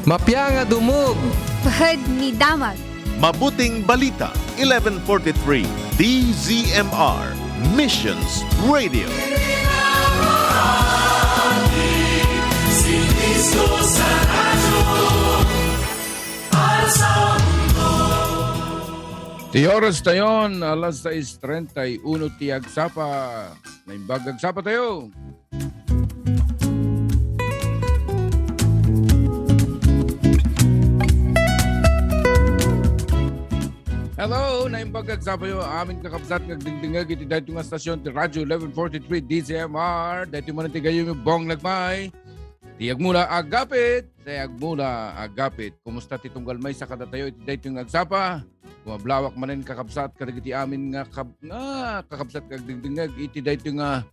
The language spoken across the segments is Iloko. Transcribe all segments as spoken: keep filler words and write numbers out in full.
Mapia nga dumog. Pahad ni damag. Mabuting Balita, eleven forty-three, D Z M R, Missions Radio. Ti oras tayon, alas sais treinta y uno ti agsapa. Naimbag agsapa tayo. Hello, naimbag agsapa tayo, amin kakabsat nga agdingdingeg iti daytoy nga stasyon ti Radyo eleven forty-three D Z M R. Daytoy man ti gayyem, Bong Lagmay. Ti agmula agapit, ti agmula agapit. Kumusta ti tunggal maysa kadatayo iti daytoy nga agsapa? Kumablawak manen, kakabsat, kadagiti amin nga kab-, nga kakabsat nga agdingdingeg iti daytoy nga,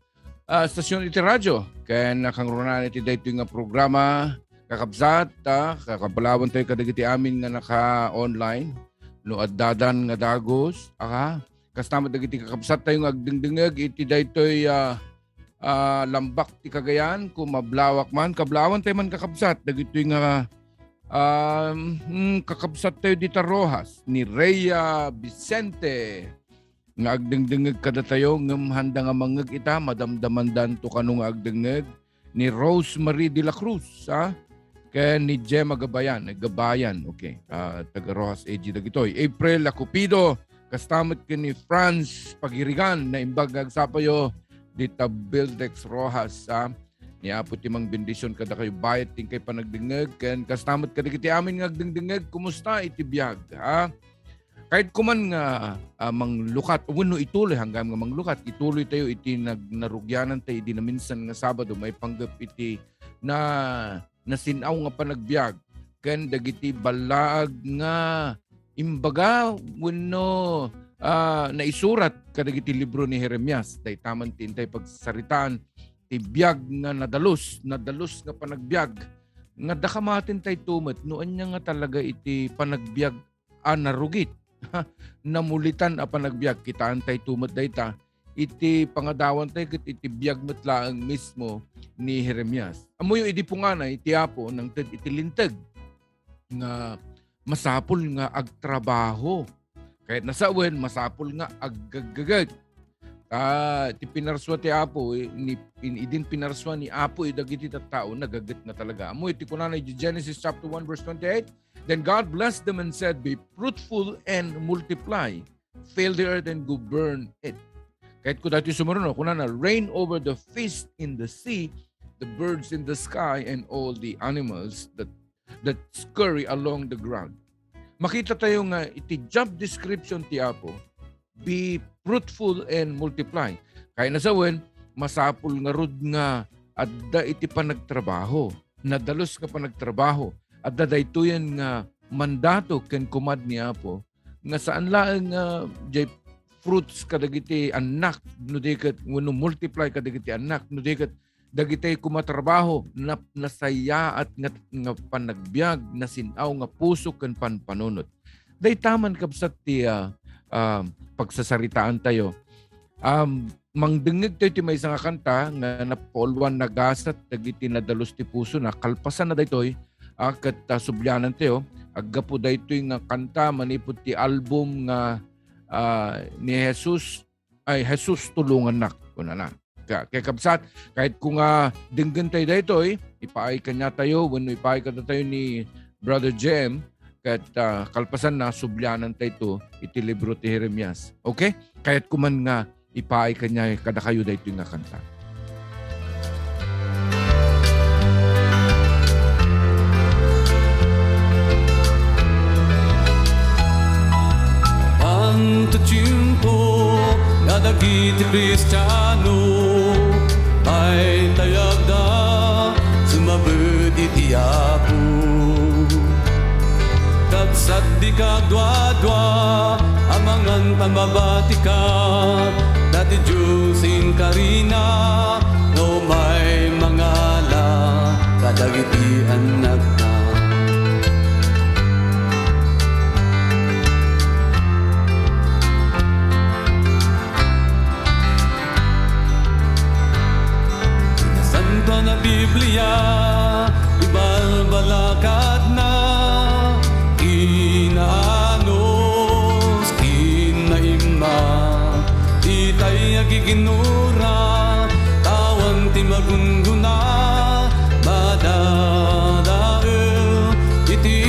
ah, stasyon iti radyo. Ken nakangrunaan iti daytoy nga programa, kakabsat, ah, kakablawak tayo kadagiti amin nga naka-online. No addadan nga dagus, aka, kasta met dagiti kakabsat tayo nga agdingdingeg iti daytoy, ah, ah, Lambak ti Cagayan, kumablawak man, kablawak tayo man kakabsat, dagitoy nga, um, hmm, kakabsat tayo dita Roxas, ni Rhea Vicente, nga agdingdingeg kadatayo, ngem handa nga mangngeg ita, madamdamandanto kano nga agdingngeg, ni Rosemary de la Cruz, ha? Ken ni Gemma Gabayan, eh, Gabayan, okay. Ah, taga Roxas A G dagitoy. April Lacupido, kasta met ken ni Franz Pagirigan, naimbag nga agsapayo, dita Buildex Roxas, ha? Ni Apo ti mangbendisyon kadakayo, bayat ti inkay panagdingngeg, ken kasta met kadagiti amin nga agdingdingngeg, kumusta iti biag, ha? Kayatko man nga, ah, manglukat, wenno ituloy, hanggam nga manglukat, ituloy tayo iti nag-, narugianan tayo idi naminsan nga Sabado, maipanggep iti na-, nasin-aw nga panagbiag, ken dagiti ballaag nga imbaga wenno, ah, naisurat kadagiti libro ni Jeremias. Dayta man ti intay pagsaritaan ti biag nga nadalus, nadalus nga panagbiag, nga dakamaten tayo met no ania nga talaga iti panagbiag a narugit. Namulitan a panagbiag, kitaen tayo met dayta iti pangadawan tayo ket iti biag met laeng mismo ni Jeremias. Ammoyo, idi punganay ti Apo nangted iti Linteg nga masapul nga agtrabaho. Kayatna sawen, masapul nga aggaggagag. Ah, ti pinarsua ti Apo, eh, ni, in, idin pinarsua ni Apo, eh, dagiti tattao, nagaget na talaga. Ammo iti kunana iti Genesis chapter one, verse twenty-eight, "Then God blessed them and said, 'Be fruitful and multiply, fill the earth and govern it.'" Kayatko daytoy sumurono, kunana, "Reign over the fish in the sea, the birds in the sky, and all the animals that, that scurry along the ground." Makita tayo nga iti job description ti Apo, "Be fruitful and multiply." Kayatna sawen, masapul ngarud nga adda iti panagtrabaho, nadalus nga panagtrabaho. Adda daytoyen nga mandato ken command ni Apo nga saan laeng nga diay fruits kadagiti annak, no di ket, wenno multiply kadagiti annak, no di ket dagiti kumatrabaho, nap-, nasayaat nga, nga panagbiag, nasin-aw nga puso ken panpanunot. Dayta man kabsat ti, ah, ah, pagsasaritaan tayo. Um, mangdengngeg tayo ti maysa nga kanta nga napauluan, nagasat dagiti nadalus ti pusona. Kalpasanna daytoy, ah, ket, ah, sublianan tayo. Aggapu daytoy nga kanta manipud ti album nga, ah, ni Jesus, ay, "Jesus, tulungannak," kunana. Ka-, kay kabsat, kayatko nga denggen tayo daytoy, ipaay kaniatayo, wenno ipaay kadatayo ni Brother Jem, ket, ah, kalpasanna, sublianan tayo iti libro ti Jeremias. Okay? Kayatko man nga ipaay kaniay kadakayo daytoy nga kanta. Adda tiempo nga dagiti Kristiano ay tayagda sumabed iti Apo. Kabsat, dika agduadua, amangan ta mabatika, ta ti Dios inkarina, no umay mangala kadagiti annakna. Nasantoan a Biblia, ibalbalakadna Giginura, awan ti magungguna, madadael iti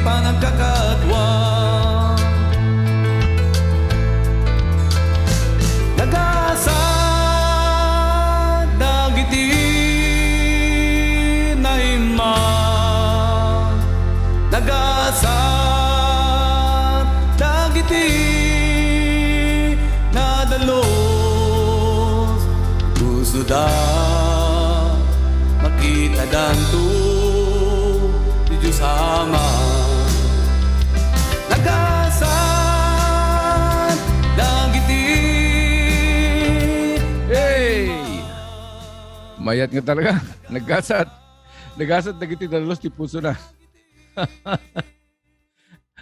panagkakadua. Nagasat dagiti naimma, nagasat dagiti nadalus, pusoda, makitadanto ti Dios Ama. Nagasat dagiti Hey! Mayat nga talaga. Nagasat. Nagasat dagiti dalus ti pusona.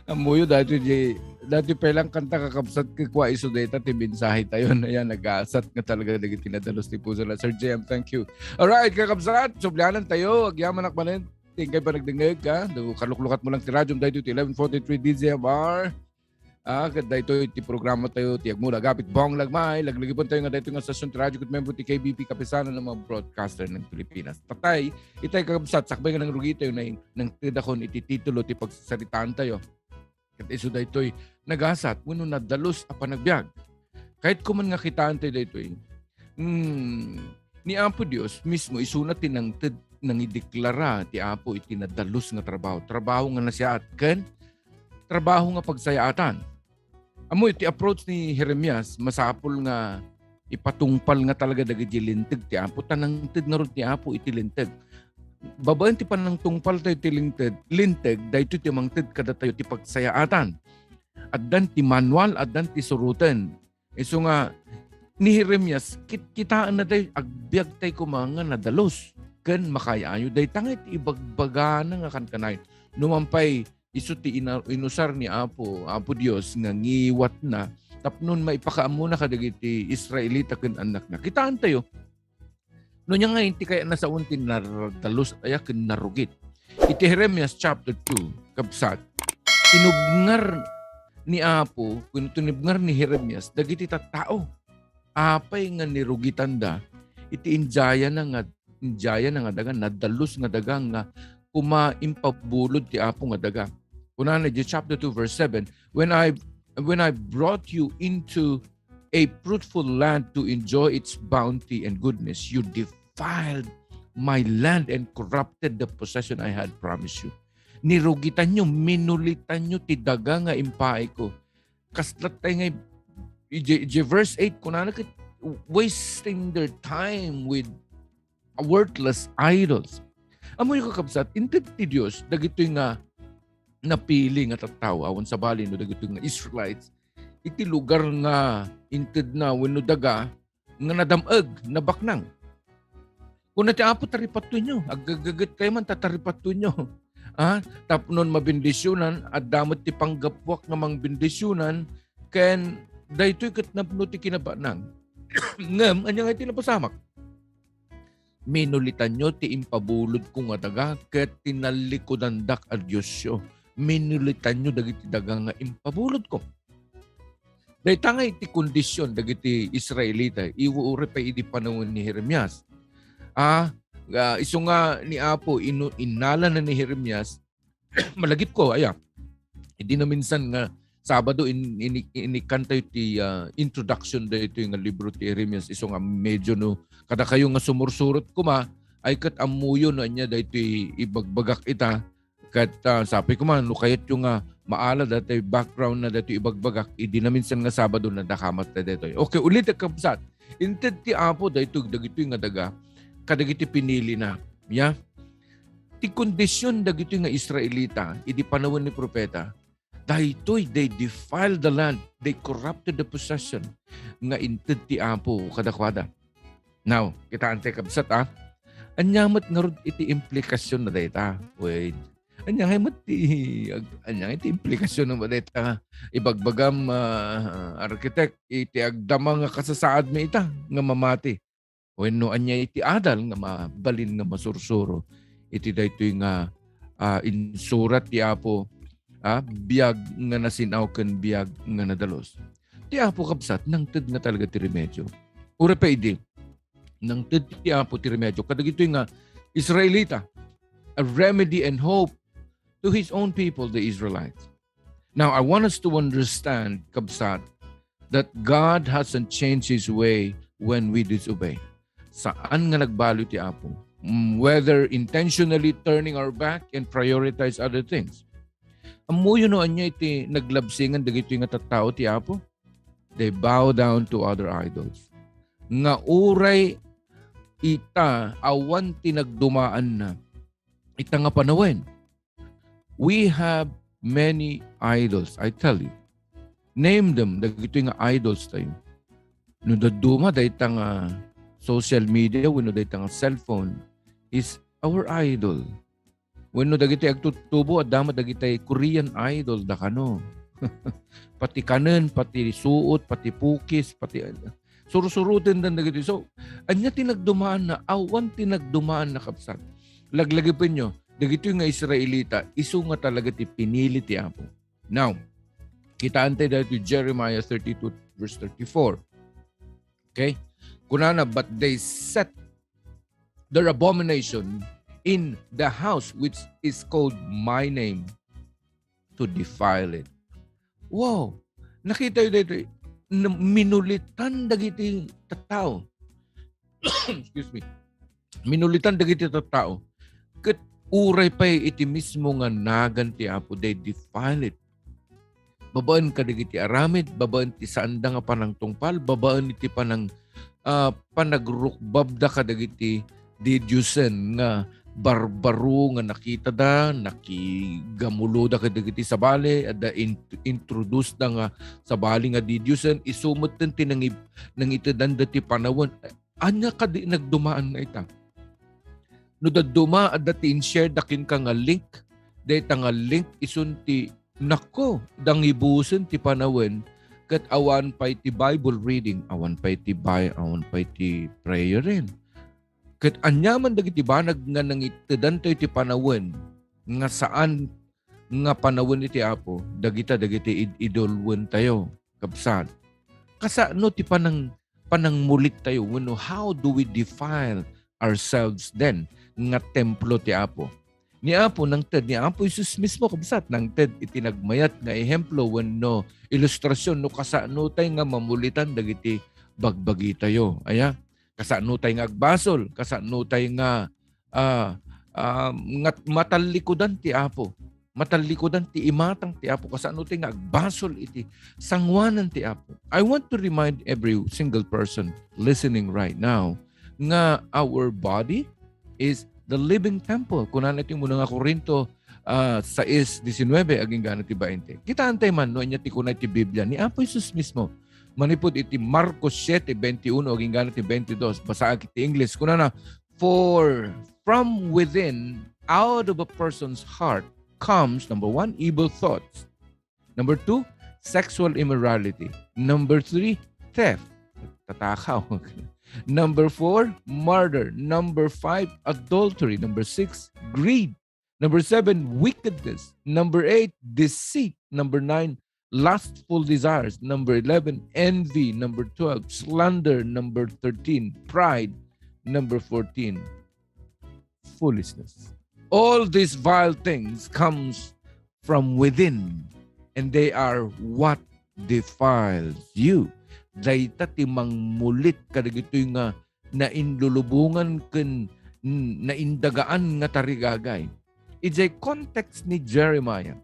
Ammoyo, dati di, dati pay lang kanta, kakabsat, kua isu dayta ti mensahe tayo. Ayan, nagasat nga talaga dagiti nadalus ti pusona. Sir J M, thank you. Alright, kakabsat, sublianan tayo. Agyamanak manen. Ti inkay panagdengngeg, ha? Do, kaluklukat mo lang ti radiom daytoy ti eleven forty-three D Z M R. Ah, ket daytoy ti programa tayo, ti Agmula Agapit Bong Lagmay. Laglagipen tayo nga daytoy nga stasyon ti radio ket membro ti K B P, Kapisanan ng mga Broadcaster ng Pilipinas. Patay, itay kakabsat, sakbay nga nangrugi tayo, nang, nangtedakon iti titulo ti pagsasaritaan tayo. Ket isu daytoy, nagasat wenno nadalus a panagbiag. Kayatko man nga kitaan tayo daytoy. Hmm, ni Apo Dios mismo, isuna ti nangted, nangideklara ti Apo iti nadalus nga trabaho. Trabaho nga nasiaat ken trabaho nga pagsayaatan. Ammo iti approach ni Jeremias, masapul nga ipatungpal nga talaga dagiti linteg ti Apo, ta nangted ngarud ti Apo iti linteg. Babaen ti panangtungpal tayo ti linteg, linteg, daytoy ti mangted kadatayo ti pagsayaatan. Addan ti manual, addan ti suroten. Isu nga, ni Jeremias, kit-, kitaenna tayo, agbiag tayo koma nga nadalus ken makay-ayo. Dayta nga iti ibagbagana nga kankanayon. Numan pay, isu ti ina-, inusar ni Apo, Apo Dios nga ngiwatna tapno maipakaammona kadagiti Israelita ken annakna. Kitaan tayo, no ania nga inti kayat nasaon ti nadalus aya ken narugit. Iti Jeremias chapter two, kabsat, tinubngar ni Apo, ken tinubngar ni Jeremias dagiti tattao. Apay nga nirugitanda iti indiayana nga, indiayana nga daga, nadalus nga daga nga koma impabulod ti Apo nga daga. Kunana iti chapter two, verse seven, "When I, when I brought you into a fruitful land to enjoy its bounty and goodness, you defiled my land and corrupted the possession I had promised you." Nirugitanyo, minulitanyo ti daga nga impaayko. Kaslat tayo nga iti, iti verse eight, kunana ket, wasting their time with worthless idols. Ammoyo, kakabsat, inted ti Dios dagitoy nga napili nga tattao awan sabali no dagitoy nga Israelites iti lugar nga intedna wenno daga nga nadam-eg, nabaknang. Kuna ti Apo, "Taripattoyonyo, aggaggaget kayo man ta taripattoyonyo." Ah, tapnon mabendisionan, adda met ti panggapuak nga mangbendisionan, ken daytoy ket napno ti kinabaknang. Ngem, ania nga iti napasamak? "Minulitanyo ti impabulodko nga daga, ket tinallikudandak a diosyo. Minulitanyo dagiti daga nga impabulodko." Dayta nga iti kondisyon dagiti Israelita, iwu-, uray pay idi panawen ni Jeremias. Ah, ah, isu nga ni Apo, inu-, innalana ni Jeremias, malagipko, aya. Idi naminsan nga Sabado, in-, ini-, inikkan tayo ti, ah, introduction daytoy nga libro ti Jeremias, isu nga medyo no, kadakayo nga sumursurot koma, ay ket ammoyo no ania daytoy ibagbagak ita, ket, ah, sapay koma, no kayatyo nga maala daytoy background na daytoy ibagbagak, idi naminsan nga Sabado, nadakamat ta daytoy. Okay, ulit, kakabsat. Inted ti Apo daytoy, dagitoy nga daga, kadagiti pinilina. Ya? Ti kondisyon dagitoy nga Israelita, idi panawen ni propeta, daytoy, they defiled the land, they corrupted the possession nga inted ti Apo kadakuada. Now, kitaan tayo, kabsat, ah. Ania met ngarud iti implikasyon na dayta? Wait. Ania ngay met ti, ag-, ania ngay ti implikasyon na dayta? Ibagbagam, ah, architect, iti agdama nga kasasaad mi ita nga mamati. Wenno ania iti adal nga mabalin nga masursuro iti daytoy nga, ah, insurat ti Apo, ah, biag nga nasin-aw ken biag nga nadalus. Ti Apo, kabsat, nangted nga talaga ti remedyo. Uray pay idi, nangted ti Apo ti remedyo kadagitoy nga Israelita, a remedy and hope to his own people, the Israelites. Now, I want us to understand, kabsat, that God hasn't changed his way when we disobey. Saan nga nagbalu ti Apo. Mm, whether intentionally turning our back and prioritize other things. Ammoyo no ania iti naglabsingan dagitoy nga tattao ti Apo? They bow down to other idols. Nga uray ita awan ti nagdumaanna, ita nga panawen. We have many idols, I tell you. Name them, dagitoy nga idols tayo. No dadduma, dayta nga social media, wenno dayta nga cellphone is our idol. Wenno dagiti agtutubo, adda met dagiti Korean idol, da kano. Pati kanen, pati suot, pati pukis, pati, sursuroten dan dagiti. So, ania ti nagdumaanna? Awan ti nagdumaanna, kabsat. Laglagipenyo, dagitoy nga Israelita, isu nga talaga ti pinili ti Apo. Now, kitaan tayo dito Jeremiah thirty-two verse thirty-four. Okay? Kunana, "But they set their abomination in the house which is called my name to defile it." Wow! Nakita yun dito, na minulitan dagiti tattao. Excuse me. Minulitan dagiti tattao. Ket uray pay iti mismo nga nagan ti Apo, they defile it. Babaen kadagiti aramid, babaen ti saanda nga panangtungpal, babaen iti panang, ah, panagrukbabda kadagiti didiosen nga barbaro nga nakitada, nakigamuloda kadagiti sabali, adda in-, introduce da nga sabali nga didiosen, isu metten ti nangib-, nangitedanda ti panawen. Ania kadi nagdumaanna ita? No dadduma, adda ti in-share da kenka nga link, dayta nga link isun ti, nako, dangibusen ti panawen, ket awan pay ti Bible reading, awan pay ti Bi-, awan pay ti prayer rin. Ket aniaman dagiti banag nga nangitedantayo ti panawen nga saan nga panawen iti Apo, dagita dagiti id-, idolwentayo, kabsat. Kasano ti panang-, panangmulittayo wenno how do we defile ourselves then nga templo ti Apo? Ni Apo nangted, ni Apo Jesus mismo, kabsat, nangted iti nagmayat nga ehemplo wenno ilustrasyon no kasano tay nga mamulitan dagiti bagbagitayo. Aya? Kasano tay nga agbasol, kasano tay nga, ah, ah, nga matallikudan ti Apo. Matallikudan ti imatang ti Apo, kasano tay nga agbasol iti sanguanan ti Apo. I want to remind every single person listening right now nga our body is the living temple. Kunana iti umuna nga Corinto, ah, sais diecinueve, agingga na ti bainte. Kitaan tay man no ania ti kuna iti Biblia ni Apo Jesus mismo. Manipud iti Marcos siete veintiuno, agingga na ti veintidos, basaak iti English. Kunana, "For from within, out of a person's heart, comes, number one, evil thoughts. Number two, sexual immorality. Number three, theft." Tatakaw. Number four, murder. Number five, adultery. Number six, greed. Number seven, wickedness. Number eight, deceit. Number nine, lustful desires. Number eleven, envy. Number twelve, slander. Number thirteen, pride. Number fourteen, foolishness. All these vile things comes from within, and they are what defiles you. Dayta ti mangmulit kadagitoy nga nainlulubongan ken naindagaan nga tarigagay. Idiay context ni Jeremiah,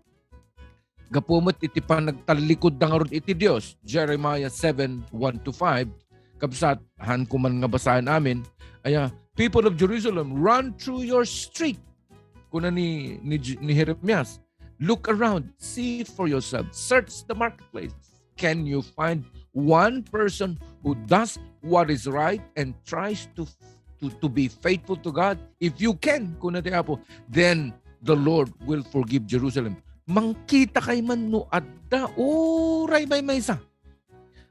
gapu met iti panagtallikudda ngarud iti Dios, Jeremiah seven, one to five, kabsat, han ko man nga basaen amin, aya, "People of Jerusalem, run through your street." Kuna ni, ni, ni Jeremias, "Look around, see for yourself, search the marketplace. Can you find one person who does what is right and tries to, to, to be faithful to God? If you can," kuna ti Apo, "then the Lord will forgive Jerusalem." Mangkita kay man no adda, uray maymaysa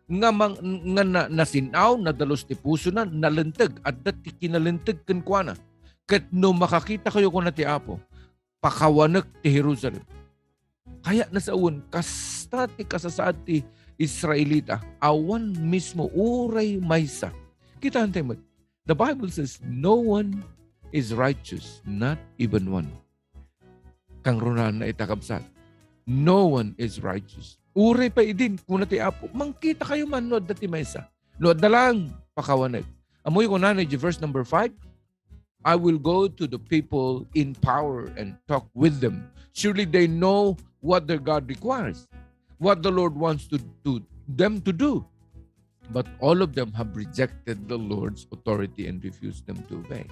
nga mang-, nga na-, nasin-aw, nadalus ti pusona, nalinteg, adda ti kinalinteg kenkuana. Ket no makakita kayo, kuna ti Apo, pakawanek ti Jerusalem. Kayatna sawen, kasta ti kasasaad ti, Israelita, awan mismo uray maysa. Kitaentayo met, the Bible says, "No one is righteous, not even one." Kangrunaan na ita, kabsat. "No one is righteous." Uray pay idin, kuna ti Apo, "Mangkitakayo man no adda ti maysa. No adda lang, pakawanek." Ammoyo kunana iti verse number five, "I will go to the people in power and talk with them. Surely they know what their God requires, what the Lord wants to, to them to do. But all of them have rejected the Lord's authority and refused them to obey."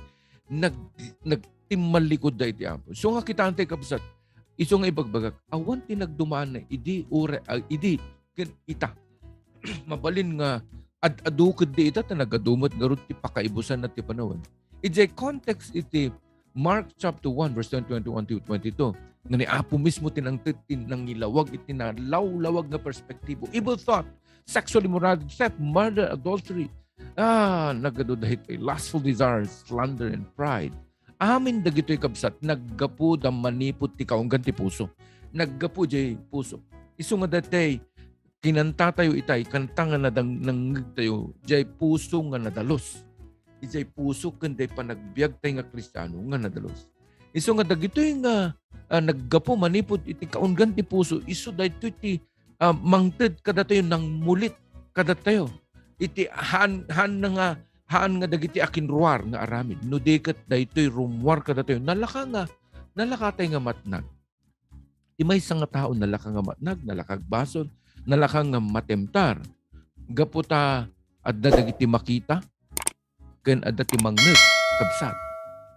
Nag, nagtimmalikod da iti Apo. So nga, kitaentayo, kabsat, isu nga ibagbagak, awan ti nagdumaanna idi, ura, ah, idi, ken ita. Mabalin nga ad-adu ketdi ita, ta nagadu met ngarud ti pakaibusanna ti panawen. Idiay context iti Mark chapter one, verse twenty-one to twenty-two, nga ni Apo mismo ti nangted, ti nangilawag iti nalawlawag nga perspektibo. Evil thought, sexual immorality, theft, murder, adultery. Ah, nagadu daytoy, lustful desires, slander, and pride. Amin dagitoy, kabsat, naggapu da manipud ti kaunggan ti puso. Naggapu jay puso. Isu nga daytoy, kinantatayo itay, kanta nga nadang-, nangngegtayo, jay puso nga nadalus. Ijay puso ken day panagbiagtay nga Kristiano nga nadalus. Isu nga dagitoy nga, ah, naggapu manipud iti kaunggan ti puso, isu daytoy ti, ah, mangted kadatayo, nangmulit kadatayo. Iti han, han na nga, han nga dagiti akinruar nga aramid. No di ket daytoy rummuar kadatayo, nalaka nga, nalakatay nga matnag. Ti maysa nga tao, nalaka nga matnag, nalaka agbasol, nalaka nga matemtar. Gapu ta adda dagiti makita, ken adda ti mangngeg, kabsat.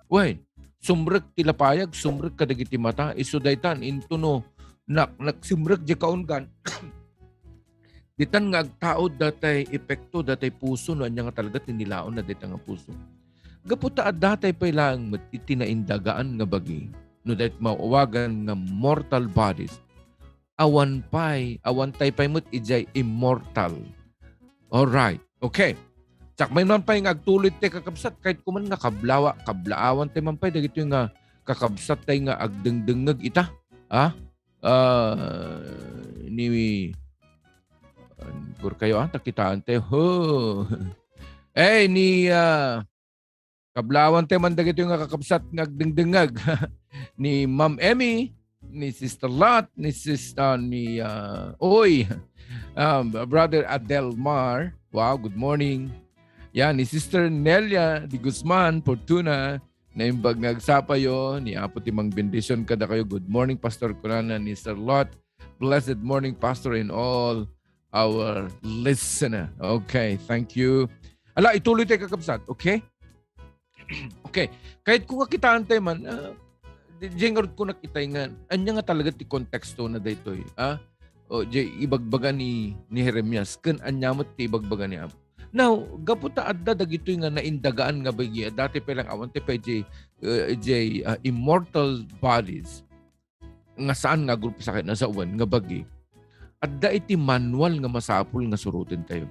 Wen, sumrek ti lapayag, sumrek kadagiti mata, isu daytan, intono nak-, nagsimrek di kaunggan, ditan nga agtaud datay epekto, datay puso, no ania nga talaga ti nilaonna dayta nga puso. Gapu ta addatay pay laeng met iti naindagaan nga bagi, no dayta maawagan nga mortal bodies, awan pay, awan tay pay met ijay immortal. Alright. Okay. Sakbay man pay nga agtuloy ti kakabsat, kayatko man nga kablawa, kablaawan tay man pay dagitoy nga kakabsat tay nga agdengdengngeg ita. Ha? Ah, ni, ah, purkayo, ah, ta kitaan tayo. Ho. Eh, ni, ah, kablaawan tayo man dagitoy nga kakabsat nga agdengdengngeg. Ni Ma'am Emmy, ni Sister Lot, ni Sis-, ah, ni, ah, Oy, um, Brother Adelmar. Wow, good morning. Yan, ni Sister Nelia de Guzman, Fortuna, naimbag nga agsapayo, ni Apo ti mangbendisyon kadakayo. Good morning, Pastor, kunana ni Sir Lot. Blessed morning, Pastor, and all our listener. Okay, thank you. Ala, ituloy tayo, kakabsat, okay? Okay. Kayatko nga kitaan tayo man, ah, di, di ngarud ko nakita nga, anya nga talaga ti konteksto na daytoy, ah? O, di ibagbaga ni, ni Jeremias, ken anya met ti ibagbaga ni Apo. Now, gapu ta adda dagitoy nga naindagaan nga bagi, dati pay lang awan ti pay jay, uh, jay, uh, immortal bodies nga saan nga agrupo sakit na sawen nga bagi. Adda iti manual nga masapul nga suroten tayo.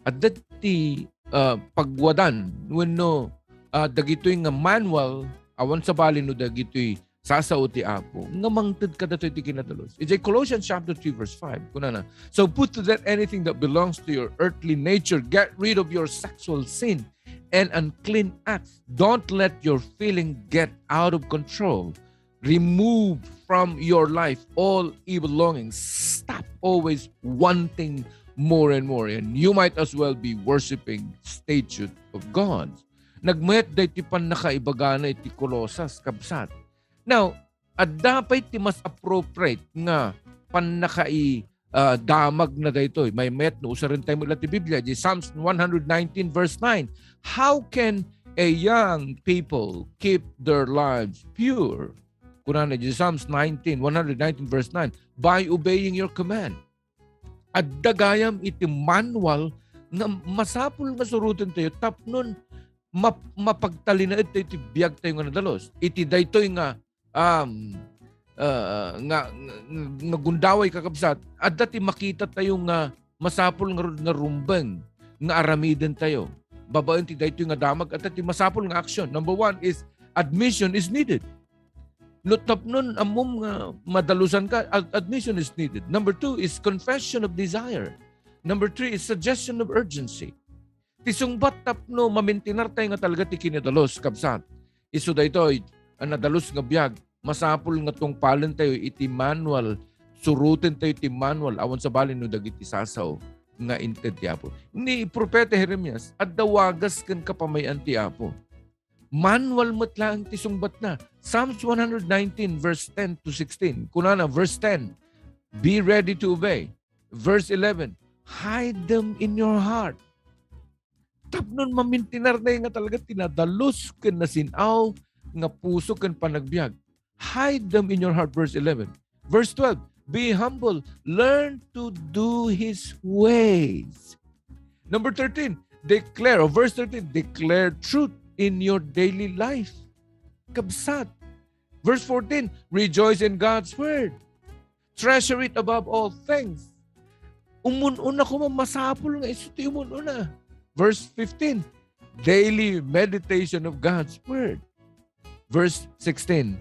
Adda ti, uh, pagwadan wenno, uh, dagitoy nga manual, awan sabali no dagitoy sasao ti Apo nga mangted kadatoy ti kinadalus. Idiay Colossians chapter three, verse five, kunana, "So put to death anything that belongs to your earthly nature. Get rid of your sexual sin and unclean acts. Don't let your feeling get out of control. Remove from your life all evil longings. Stop always wanting more and more. And you might as well be worshiping statue of gods." Nagmayat daytoy pannakaibagana iti Colosas, kabsat. Now, adda pay ti mas appropriate nga pannakai-, ah, damag na daytoy. Maymayat no usaren tayo met la ti Biblia, di Psalms one hundred nineteen verse nine. "How can a young people keep their lives pure?" Kunana di Psalms nineteen, one hundred nineteen verse nine, "By obeying your command." Adda gayam iti manual nga masapul nga suroten tayo tapnon map-, mapagtalinaed tayo ti biag tayo nga nadalus. Iti daytoy nga, um, ah, nga, nga, nga gundaway, kakabsat, adda ti makita tayo nga masapul nga, nga rumbeng nga aramiden tayo. Babaen ti daytoy nga damag, adda ti masapul nga action. Number one is admission is needed. No tapnon ammom nga madalusanka, ad-, admission is needed. Number two is confession of desire. Number three is suggestion of urgency. Ti sungbat tapno mamintinartayo nga talaga ti kinadalus, kabsat. Isu daytoy a nadalus nga biag, masapul nga tungpalentayo iti manual, surotentayo ti manual, awan sabali no dagiti sasao nga inted ti Apo. Ni Profeta Jeremias, adda wagas ken kapamay-an ti Apo. Manual met laeng ti sungbatna. Psalms one hundred nineteen, verse ten to sixteen. Kunana, verse ten, "Be ready to obey." Verse eleven, "Hide them in your heart." Tapnon mamintinartayo nga talaga ti nadalus ken nasin-aw nga puso ken panagbiag. "Hide them in your heart," verse eleven. Verse twelve, "Be humble. Learn to do His ways." Number thirteen, declare, or verse thirteen, "Declare truth in your daily life." Kabsat. Verse fourteen, "Rejoice in God's word. Treasure it above all things." Umun-una koma, masapul nga isu ti umun-una. Verse fifteen, "Daily meditation of God's word." Verse sixteen,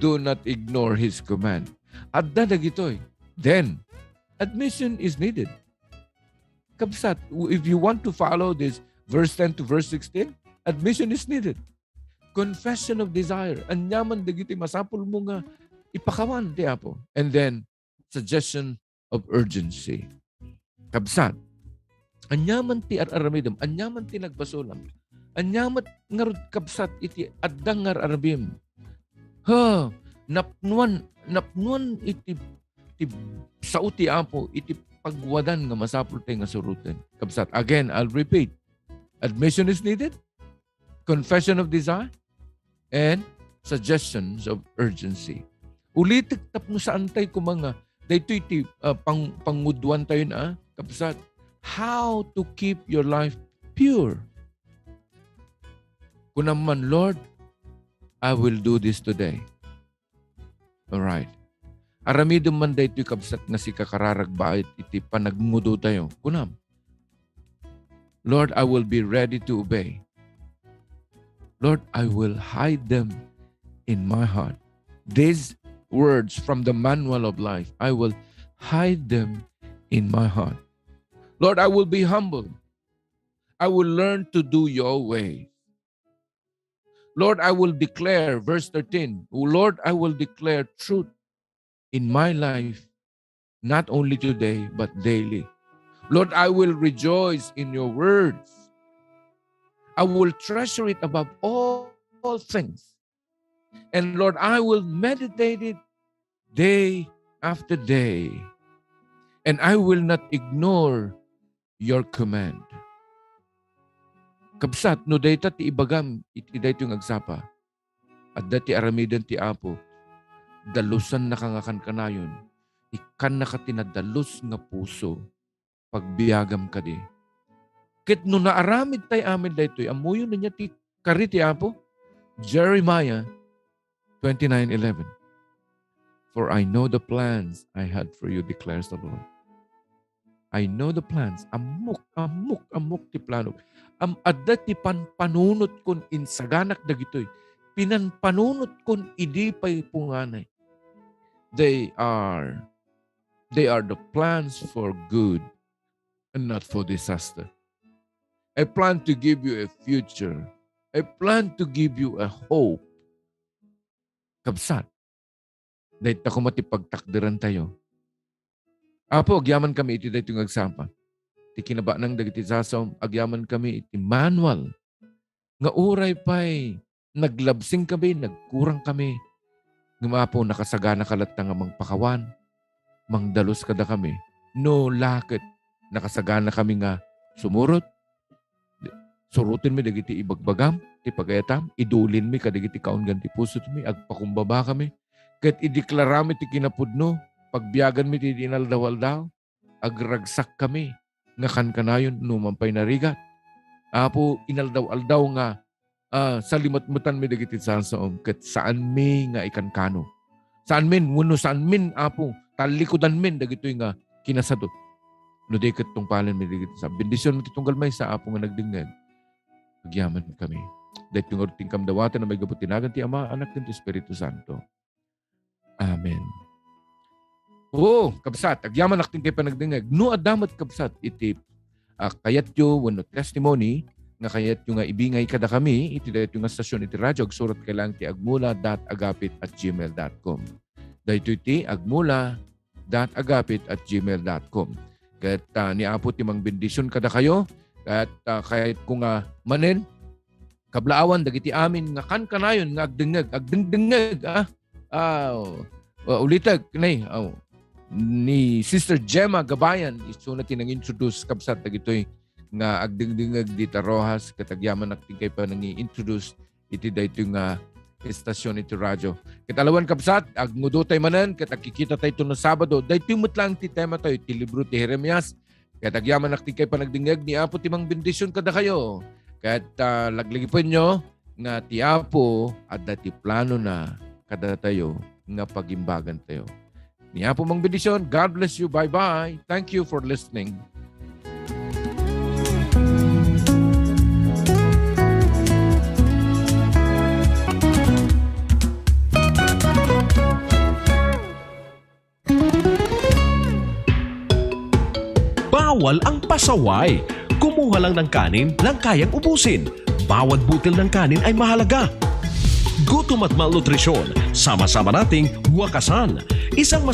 "Do not ignore His command." Adda dagitoy. Then, admission is needed. Kabsat, if you want to follow this verse ten to verse sixteen, admission is needed. Confession of desire. Aniaman dagiti masapul mo nga ipakawan ti Apo. And then, suggestion of urgency. Kabsat, aniaman ti ar-aramidem, aniaman ti nagbasolam, aniaman ngarud, kabsat, iti adda nga ar-arabim. Ha, napnuan, napnuan iti, ti sao ti Apo iti pagwadan nga masapul tayo nga suroten. Kabsat, again, I'll repeat. Admission is needed, confession of desire, and suggestions of urgency. Ulitek tapno saan tayo kumanga, daytoy ti, ah, pang-, panguduan tayo na, kabsat. How to keep your life pure. Kunam man, "Lord, I will do this today." Alright. Aramidem man daytoy, kabsat, nga sika kararagbaet iti panagmudo tayo. Kunam, "Lord, I will be ready to obey. Lord, I will hide them in my heart." These words from the manual of life, "I will hide them in my heart. Lord, I will be humble. I will learn to do your ways. Lord, I will declare," verse thirteen, "Lord, I will declare truth in my life, not only today, but daily. Lord, I will rejoice in your words. I will treasure it above all, all things. And Lord, I will meditate it day after day. And I will not ignore your command." Kabsat, no dayta ti ibagam iti daytoy nga agsapa, adda ti aramiden ti Apo, dalusan naka nga kankanayon, ikkannaka ti nadalus nga puso, pagbiagam kadi. Ket no naaramid tay amin daytoy, ammoyo nia ti kari ti Apo? Jeremiah twenty-nine eleven. "For I know the plans I had for you," declares the Lord. "I know the plans." Ammok, ammok, ammok ti plano. Am-, adda ti panpanunotkon insaganak dagitoy. Pinanpanunotkon idi pay punganay. They are, they are the plans for good and not for disaster. I plan to give you a future. I plan to give you a hope. Kabsat, dayta koma ti pagtakderan tayo. Apo, agyaman kami iti daytoy nga agsapa. Ti kinabanang dagiti sasao, agyaman kami iti manual nga uray pay naglabsing kami, nagkurang kami, ngem Apo, nakasagana ka latta nga mangpakawan, mangdalus kadakami. No la ket nakasagana kami nga sumurot, surotenmi dagiti ibagbagam, ti pagayatam, idulinmi kadagiti kaunggan ti pusotmi, agpakumbaba kami, ket ideklarami ti kinapudno, pagbiaganmi ti inaldaw-aldaw, agragsak kami nga kankanayon no man pay narigat. Apo, inaldaw-aldaw nga, ah, salimetmetanmi dagiti sasaom ket saanmi nga ikankano. Saanmin, wenno saanmin, Apo, tallikudanmin dagitoy nga kinasadut. No di ket tungpalenmi dagiti sa-, bendisionmi ti tunggal maysa, Apo, nga nagdengngeg. Agyaman kami. Daytoy ngarud ti inkamdawatan a maigapu ti nagan ti Ama, Anak, ken ti Espiritu Santo. Amen. Oo, kabsat, agyamanak ti inkay panagdengngeg. No adda met, kabsat, iti, ah, kayatyo wenno testimony nga kayatyo nga ibingay kadakami iti daytoy nga stasyon iti radyo, agsurat kay lang ti agmula dot agapit at gmail dot com. Daytoy ti agmula dot agapit at gmail dot com. Ket, ah, ni Apo ti mangbendision kadakayo. Ket, ah, kayatko nga manen, kablaawan dagiti amin nga kankanayon nga agdengngeg, agdengdengngeg, ah. Ah, uh, ulitek, nay, oh, ni Sister Gemma Gabayan, isuna ti nang-introduce, kabsat, dagitoy nga agdengdengngeg dita Roxas, ket agyamanak ti inkay panangi-introduce iti daytoy nga estasyon iti radyo. Ket alawan, kabsat, agngudutay manen, ket agkikitatayto no Sabado, daytoy met lang ti tematayo, ti libro ti Jeremias. Ket agyamanak ti inkay panagdengngeg, ni Apo ti mangbendision kadakayo. Ket, ah, laglagipenyo nga ti Apo adda ti planona kadatayo nga pagimbagantayo. Ni Apo mangbendision. God bless you. Bye-bye. Thank you for listening. Bawal ang pasaway. Kumuha lang ng kanin ng kayang ubusin. Bawat butil ng kanin ay mahalaga. Gutom at malnutrisyon, sama-sama nating wakasan. Isang mas